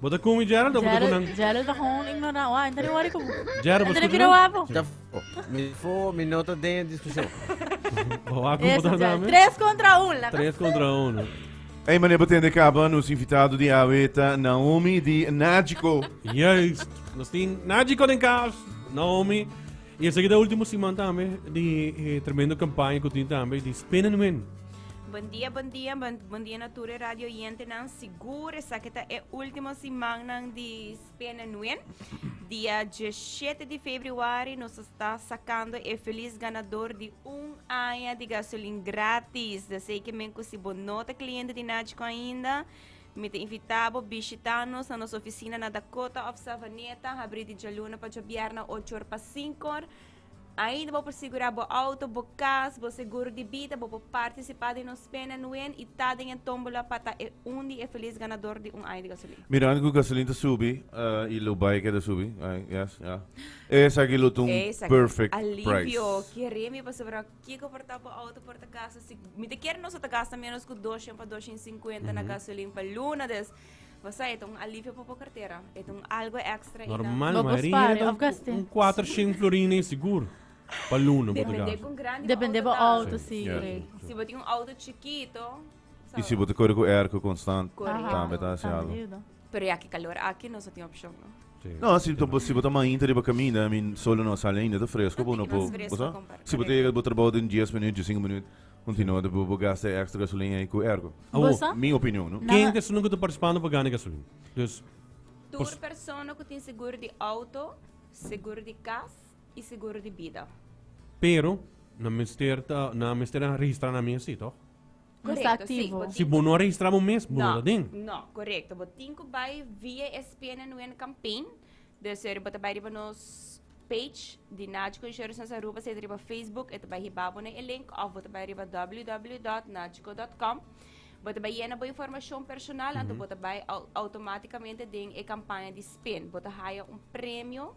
Bo ta cu mi Gerald of bo ta cu nan? Gerald, Gerald ta gewoon ignorant. Wah, entra worry cu. Gerald, bo Entra scucha bira nan? wapo. Ta, oh, mi fo, mi no ta den e discusion. Bo wak cu bo Eso, ta Gerald. dame? Tres contra un. Laga. Tres contra uno. Hey, meneer Batende Caba, nos invitado di awe ta Naomi di Nagico. Juist. Nos tin Nagico den cas, Naomi. Y esaki ta ultimo siman tambe di e tremendo campaña cu tin tambe di Spin and Win. Bon dia, bon dia, bon, bon dia na tur e radio oyentenan. Sigur esaki ta e ultimo simannan di Spin and Win. Dia 17 di februari nos ta sacando e feliz ganador di un aña di gasolin gratis. Desei ke men ku si bo no ta cliente di Nagico ainda, Mi ta invitá bo bishitá nos na nos ofisina na Dakota òf Savaneta, habrí di djaluna pa djabièrnè ocho or pa sinku or. Ainda bo por sigurá bo outo, bo kas, bo seguro di bida, bo por partisipá den nos Spin and Win i ta den e tómbola pa ta e un di e felis ganador di un aña di gasolin. Mirando ku gasolin ta subi i lo bai keda subi, I guess, ya. Esaki lo ta un Esaki perfect price. alivio, kere mi pasobra Kiko por ta bo auto por ta gasta si mi ta kere nos ta gasta menos ku doshen pa doshen sinkuenta na gasolin pa luna des bo sa e ta un alivio pa bo kartera e ta un algo extra i na Normal, Bo por mayoria spare ta of gaste. un 400 florin ei sigur pa luna bo ta depende gasta. kon grandi bo Depende auto bo ta. auto, Sí, sí, ja. correcto. Si bo tin un auto chikito sa I si bo ta kore ku airco constant, Correcto. tambe ta hasi Tambe algo. ta yuda. Pero ya ki kalor aki nos no tin opshon no. No, si bo si bo ta mainta riba caminda, I mean, solo no sali ainda, ta fresco, bo no Mas por, fresco bo sa? compara, Si bo ta correcto. yega bo trabou den dies minuut, diescinco minuut, continua ta bo bo gasta e extra gasolina ei cu airco. Awo, Bo sa? Mi opinion, no? Na- ken ta esun cu ta participando pa gana gasolina? Dus, Tur Pos- persona cu tin seguro di auto, seguro di cas y seguro di bida. pero, nan mester ta, nan mester a registra nan mes si, toch? No está Correcto, sí, activo. bo Si tin bo no a registra bo mes, bo no No, ta den. no, correcto. Bo tin cu bay via e SPNNUN campaign. Dus er bo ta bay riba nos page di Nagico Insurance Aruba, sea riba Facebook, e ta bay hiba bo na e link, of bo ta bay riba www.nagico.com. Bo ta bay yena bo informacion personal, anto bo ta bay automaticamente den e campaña di spin. Bo ta haya un premio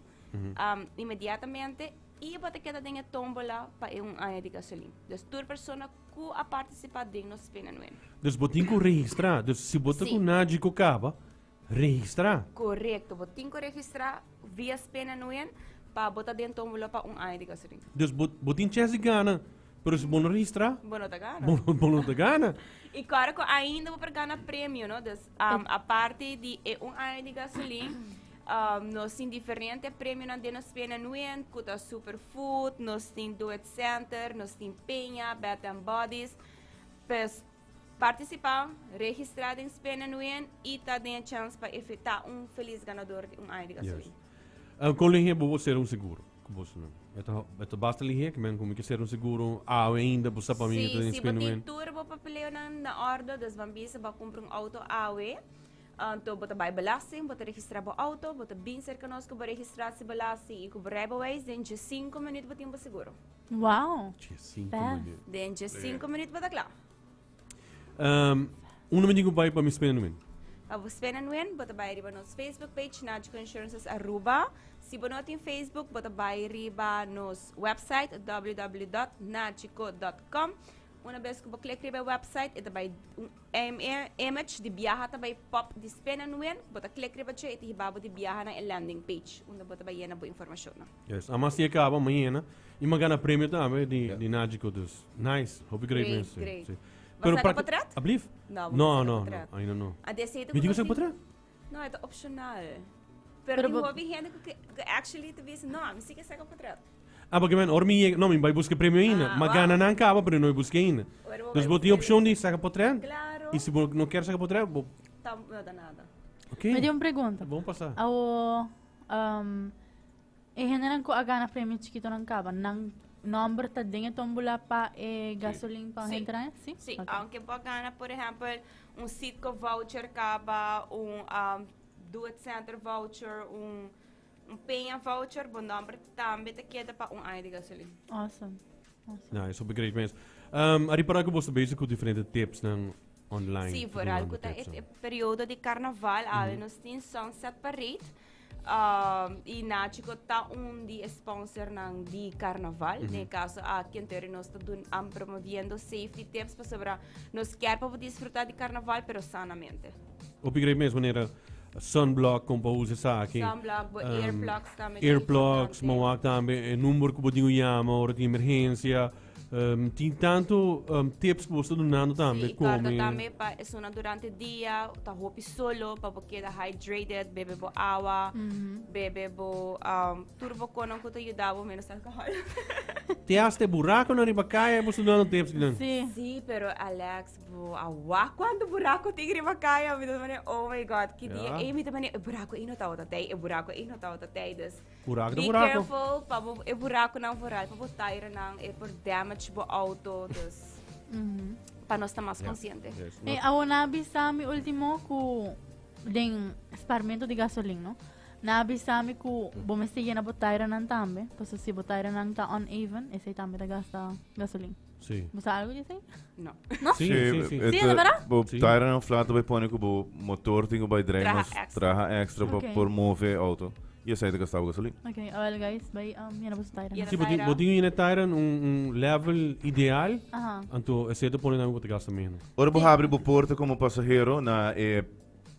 inmediatamente y bo ta keda den e tombola pa e un aña di gasolin. Dus tur persona Ku a partisipá den nos Spin and Win. Dus bo tin ku registrá. Dus si bo ta Sí. ku Naji ku kaba, registrá. Korekto, bo tin ku registrá via Spin and Win pa bo ta den tómbola pa un aña di gasolin. Dus bo bo tin chèns di gana, pero si bo no registrá, Bo no ta gana. bo no bo no ta gana. I kòrda ku ainda bo por gana premio, no? Dus aparte di e un aña di gasolin, Nos tin diferente premionan den nos Spin and Win, ku ta Superfood, nos tin Do It Center, nos tin Peña, Bath and Bodies. Pues partisipá, registrá den Spin and Win i ta den e chèns pa ta un felis ganador di un aña di gasolin. Yes. Kon lihé bo por sera un seguro ku boso nan? E ta e ta basta lihé ke men ku mi ke sera un seguro awe ainda bo sa pa mi Sí, ta den si bo Spin and tin Win. tur bo papeleonan na òrdu, dus ban bisa bo a kumpra un outo awe, Anto bo ta bai belasting, bo ta registrá bo outo, bo ta bin serka nos ku bo registratie belasting i ku bo rijbewijs, den djesinku minuut bo tin bo seguro. Wow! Djesinku Fast. minuut. Den djesinku minuut bo ta kla. Um, unda mi tin ku bai pa mi spend win? Pa bo spend and win, bo ta bai riba nos Facebook page Nagico Insurances Aruba. Si bo no tin Facebook, bo ta bai riba nos website www.nagico.com. Una bes ku bo klik riba e website, e ta bai un image di biaha ta bai pop di spin and win. Bo ta klik riba dje, e ta hiba bo di biaha na e landing page, unda bo ta bai yena bo informashonnan. Yes, a mas si e kaba mañana i m'a gana premio tambe di di Nagico, dus nice, hopi great Great, mes, si, great. si. Bo Pero saka prakti- potret? Ablief? No, bo No, no saka no, no, potret. ainda no. A desei ta Mi ku tin ku nos saka tin potret? No, e ta opshonal. Pero Pero tin bo- hopi hende ku ke ku actually ta bisa, no, mi si ke saka potret. Ah, porque men, ora mi yega, no, mi bai busca premio ainda. Ah, Ma wow. gana nan caba, pero no busca ainda. Ora bo Dus bai bo tin busca opcion di saca potret. Claro. Y si bo no kier saca potret, bo... Tam, no ta nada. Ok. Mi tin un pregunta. Bon pasa. Awo, um, e hendenan ku a gana premio chikitonan kaba, nan nomber ta den e tombula pa e gasolin pa Sí. henter aña? Sí? Sí, Ok. aunke bo a gana, por ehempel, un Citgo voucher kaba, un um, Do It Center voucher, un Un peña voucher, bo nomber tambe ta keda pa un aña di gasolin. Awesome. Awesome. Ja, eso great mes. Um, a ripara ku bo ta bezig ku diferente tips nan online. Sí, vooral ku ta e periodo di carnaval, awe nos tin Sunset Parade. Um, y Nachico ta un di sponsor nan di carnaval. Mm -hmm. Den caso aki anterior nos ta doen am promoviendo safety tips pasobra nos kier pa bo disfruta di carnaval pero sanamente. Hopi great mes manera. Sunblock kon pa usa esaki. Sunblock, bo earplugs tambe ta Earplugs, importante. ma wak tambe e number ku bo tin ku yama ora tin emergensia. Tin tantu tips ku bo sta dunando tambe Sí, i kòrda komi. tambe pa esunnan durante dia ta hopi solo pa bo keda hydrated, bebe bo awa, bebe bo tur bo konan ku ta yuda bo menos alkohòl. Te hasta e burakonan riba kaya bo sta dunando tips kinan. Sí. Sí, pero Alex, Bo a wak cuanto buraco tin riba caya. Mi ta mane, oh my God, ki dia ei mi ta mane, e buraco ei no tabata tei, e buraco ei no tabata tei. Dus, Buraco ta be buraco. careful pa bo e buraconan vooral pa bo tairenan, e por damage bo auto, dus pa nos ta mas consciente. Yes, E awor nan a bisa mi ultimo cu den sparmento di gasolin, no? Nan a bisa mi cu bo mester yena bo tairenan tambe, pasobra si bo tairenan ta uneven, esey tambe ta gasta gasolin. Sí. Bo sa algo di esei? No. No? Sí, sí, sí. Sí, de verdad? Bo Sí. tire nan flat bai pone ku bo motor tin ku bai draai Traha mas extra. traha extra pa Ok. por move auto. Y esei ta gastabo gasolin. Ok, well guys, bai um, yena boso tire. Yena Sí, bo tin, tire. bo tin yena tire un, un level ideal. Aha. Anto esei ta pone tambe bo ta gasta menos. Ora bo habri bo porta como pasahero na e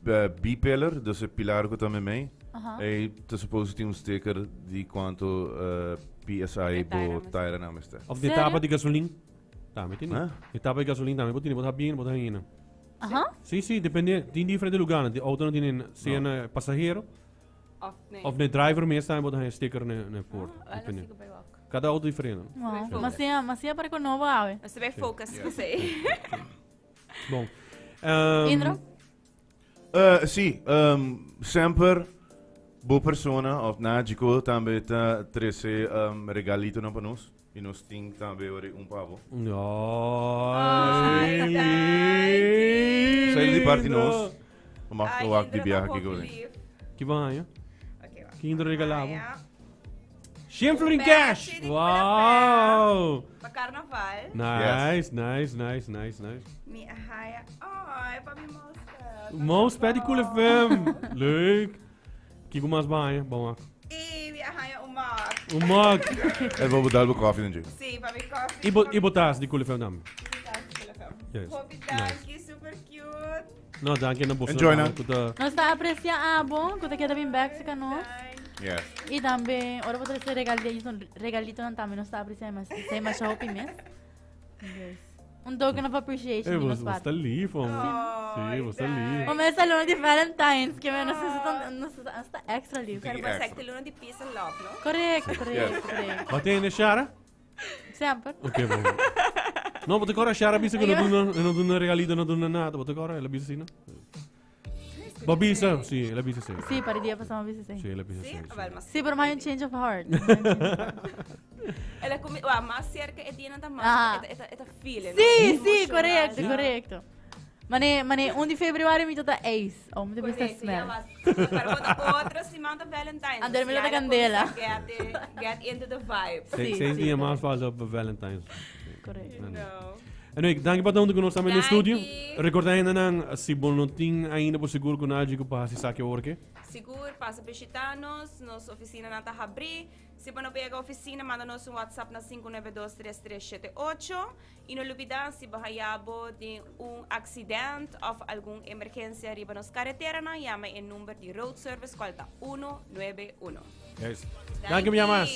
eh, B-pillar, dus e pilar ku ta meimei, Aha. ei ta supposed tin un sticker di kuanto eh, PSI E bo tire tire nan mester. Of de Serio? tapa di gasolin. Tambe tin. Huh? De tapa di gasolin tambe. Bo tin, bo ta bien, bo ta hina. Aha. Sí, sí, depende. Tin diferente lugar. De auto no tienen sea na pasajero Of nee. of ne driver mes tambe bo ta haya sticker ne ne poort. Ah, wel, Depende. así que bai wak. Cada auto diferente. Wow. Focus. Mas sia, mas sia para con nobo awe. Nos ta bai focus p'esei. Bon. Indro? Eh, sí, semper bo persona of Najiko tambe ta trece regalitonan pa nos. Y nos tin tambe ori un pa bo. Ay, Ay, Sa di parti nos. Bo mag Ay, wak di Indro ta biaha hopi kiko ori. lief. Ki bo haña? Ok, wak. Ki Indro regalá bo? Haña Shen florin Un cash! bechi di Wow! Pa carnaval. Nice, nice, nice, nice, nice. Mi a haya. Ay, pa mi mousepad. Mousepad di Cool FM. Leuk. Kiko mas bo haña? Bon wak. I mi a haya un mug. Un mug. E bo dal bo koffie dan dje. Sí, pa mi koffie. I bo, i bo tas di Cool FM tambe. I bo tas di Cool FM. Yes. Hopi Nice. danki, super cute. No, danki na boso. Enjoy, na. Ku ta Nos ta aprecia abo, ku ta keda bin bek cerca nos. Danki. Yes. I tambe, ora bo trece regalito, regalitonan tambe nos ta aprecia mas, esei masha hopi mes. Yes. Un token of appreciation Eh, di nos bo sta parte. lief, hombre. Sí, bo sta lief. O mes ta luna di Valentine's, ke men nos ta, nos ta extra lief. Pero Extra. bo sa ku ta luna di peace and love, no? Correcto, correcto, correcto. Bo tene Shara? Semper. Ok, bon. No, bo te cora Shara bisa ku no duna, no duna regalito, no duna nada. Bo te cora, el a bisa si, no? Bo bisa, sí, el a bisa si. Sí, para dia pasá mi bisa si. Sí, el a bisa Sí? si. Wel, mas Sí, pero mi hay un change of heart. El a cumi, wa, mas cerca e dianan ta mas, Ah. e ta, e ta, e ta feeling. Sí, sí, Emocional. correcto, correcto. Mane, mane, 1 di februari mi ta ace. Oh, mi ta bisa Correcto, smell. ja, was. Pero bo ta otro siman ta Valentine's. Ander mi Dus lo ta ya la candela. cuminsa Get, get into the vibe. Seis, Sí, seis sí, dia mas correcto. falta pa Valentine's. Correcto. No, no. No. Anyway, danki pa ta hunto ku nos tambe den studio. Danki. Recorda hendenan, si bo no tin ainda bo sigur ku Naji ku pa hasi saki awor ke. Sigur, pasa bishita nos, nos oficinanan ta habri. Si bo no por yega oficina, manda nos un WhatsApp na 5923378. Y no lubida, si bo haya bo den un accident of algun emergencia riba nos careteranan, yama e number di Road Service cual ta 191. Yes. Danki mi amas.